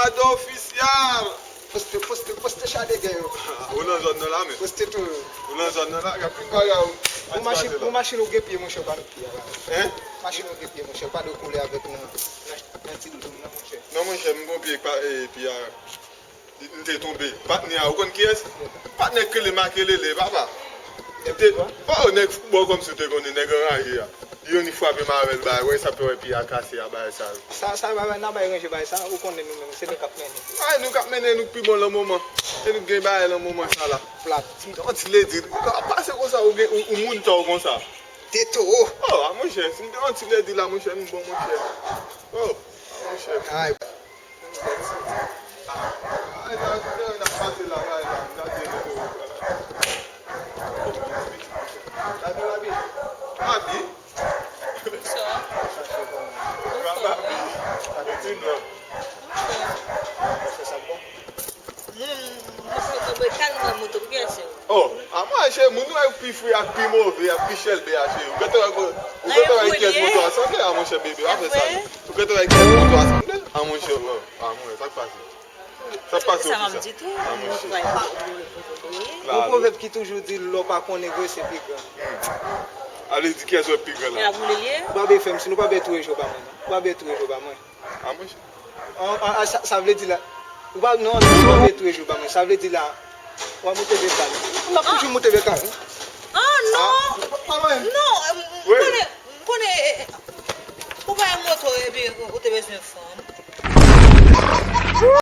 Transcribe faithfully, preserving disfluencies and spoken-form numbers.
Ado ofisyal! Poste, poste, poste chadegè yo. Ou nan zòn nan la menm? Poste tou. Ou nan zòn nan la? Gade tout bagay ou. Bon machin, bon machin ou gen pye monchè, ou pa met pye a la. Hein? Machin ou gen pye monchè, ou pa dwe kole avèk nan, nan, nan ti doudou m nan monchè. Non monchè, m gon pye pa, e, pye a. M te tonbe. Patnè a, ou konn kiyès? Patnè k rele Makelele, papa. M te, oh, nèg foutbòl kòmsi w te konnen, nèg anraje a. Li yon li frape m avè l, bagay, wè sa fè wè pye a kase a, bagay sa yo. Sa, sa, bagay, n a bay ranje bagay sa, ou konnen nou menm, se nou k ap mennen. Bagay nou k ap mennen, nou k pi bon lan moman. E nou k gen bagay lan moman sa la. Plat. Si m te yon ti ledi, ou ka pase konsa, ou gen, ou, ou moun ta w konsa. Teto. Oh, a monchè, si m te yon ti ledi la, monchè, m bon, monchè. Oh, a monchè. Ay. Oh, a mwen cheri, moun yo pi fou ak pi move ak pi chèlbè a cheri. Ou gentan wè, ou gentan wè kiyès moto a sanble a monchè bebe, pa fè sa non. Ou gentan wè kiyès moto a sanble a monchè. A mwen, sa k pase? Sa k pase ofisa? A monchè. Gon pwovèb ki toujou di lè w pa konnen vre se pi gran. Ale di kiyès wè pi gran la. Ou pa byen fè m si nou pa byen touye je w ba mwen non. Ou pa byen touye je w ba mwen. A monchè. An, an, an, sa, sa vle di la. Ou pa, non, non, ou pa vle touye je w ba mwen. Sa vle di la. W a moute veka. M ap toujou moute veka wi. Ah non. Non, m konnen, m konnen, ou pa yon moto epi ou te bezwen fanm.